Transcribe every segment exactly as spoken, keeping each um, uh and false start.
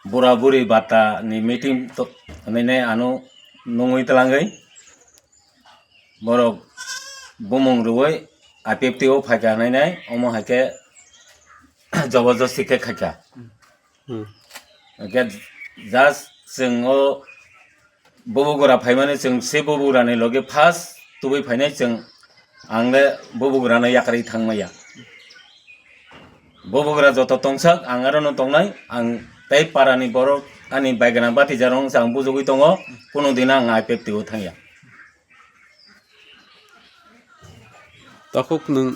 Bura buri bata ni meeting to nene ano nungwi telangwi borok bumung rwwi I P F T o phaikha nai nai omo hai khe jabardasti khe khaikha. Hmm. Hwnkhe just chwng o bubugura phaimani chwng se bubugurani loge first tubui phainai chwng ang le bubugurano yakarwi thangmaya. Bubugura joto tongsak ang arono tongnai, ang tei parani borok ani bai gwnang bati jarong ang bujugwi tongo, kunu din ang I P F T o thangya. Takhuk nwng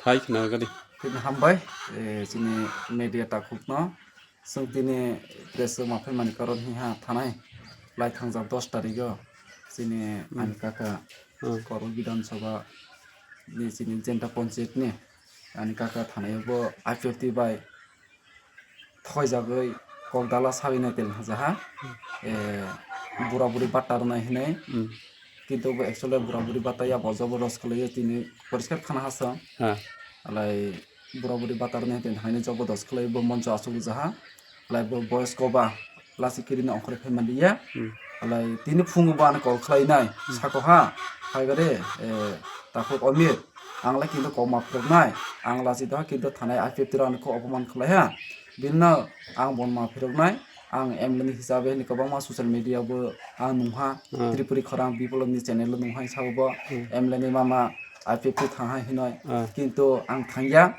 sai khna gadi. Tini hambai, eh, chini media takhukno. Chwng tini press o ma phaimani karon hiha thanai lai thangjak dos tarikh o chini Hmm. ani kaka Hmm. Kormo Bidhan Sabha ni chini Jenta Panchayat ni ani kaka thanai bo I P F T bai thoijagwi kok dala sawi nai tel hajaha. Hmm. Eh, bura buri batta rwnai hinwi. Hmm. Kintu bo actually bura buri batta ya bo jobo dos khwlaiyo tini poriskar khana hasa. Ha. Alai bura buri batta rwnai tini haino jobo dos khwlai bo moncho asuk jaha. Alai bo boyos koba lasi kirino ongkhorwi phai manliya. Hmm. Alai tini phungo bo ano call khwlainai. Hmm. Sako ha. Phai gari, eh, takhuk Omir. Ang lai kintu kok ma phiroknai. Ang lasi doha kintu thanai I P F T rok ano kok opoman khwlai ha. Bino ang bon ma phiroknai. Ang M L A ni hisabe hini kwbangma social media bo ang nungha. Hmm. Tripuri khorang Biplop ni channel o nungha sabo bo Hmm. M L A ni mama I P F T thang hai hinoi. Hmm. Kintu ang thangya.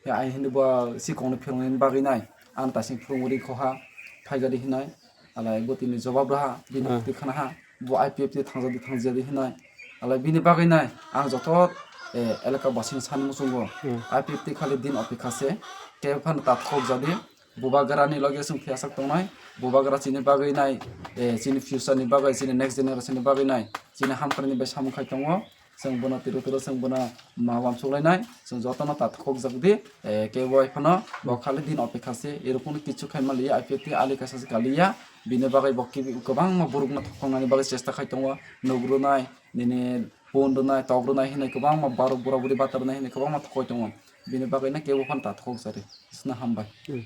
Ya, ai hindi bo sikong ni phiroknai bagwi nai. Ang tasing phiroknai khoha. Phai gari hinoi. Alai bo tini jawab raha, bini Ah. twi khana ha, bo I P F T thangjadi thangjadi hinai. Alai bini bagwi nai, ang joto, eh, elaka basing sani muchungo. Hmm. I P F T khali din opekha se, kebo phano takhok jadi, bubagra ni loge chwng phiyasak tongnai, bubagra chini bagwi nai, eh, chini future ni bagwi, chini next generation ni bagwi nai, chini hamkrai ni bai samung khai tongo. Chwng bono tiro tiro chwng bono ma uansuk lainai, chwng jotono ta thokjak di, eh, kebo bai phano bo khali din opekha se, ero kunu kichu khai manliya, I P F T ali kaisa se kaliya, bini bagwi bo kibi-, kwbangma borokno thokhoknani bagwi chesta khai tongo, nuk rwnai, nini pon rwnai, tok rwnai hinwi kwbangma borok bura buri bata rwnai hinwi kwbangma thokhoi tongo, bini bagwino kebo phano ta thokhok jari, bisna hambai. Hmm.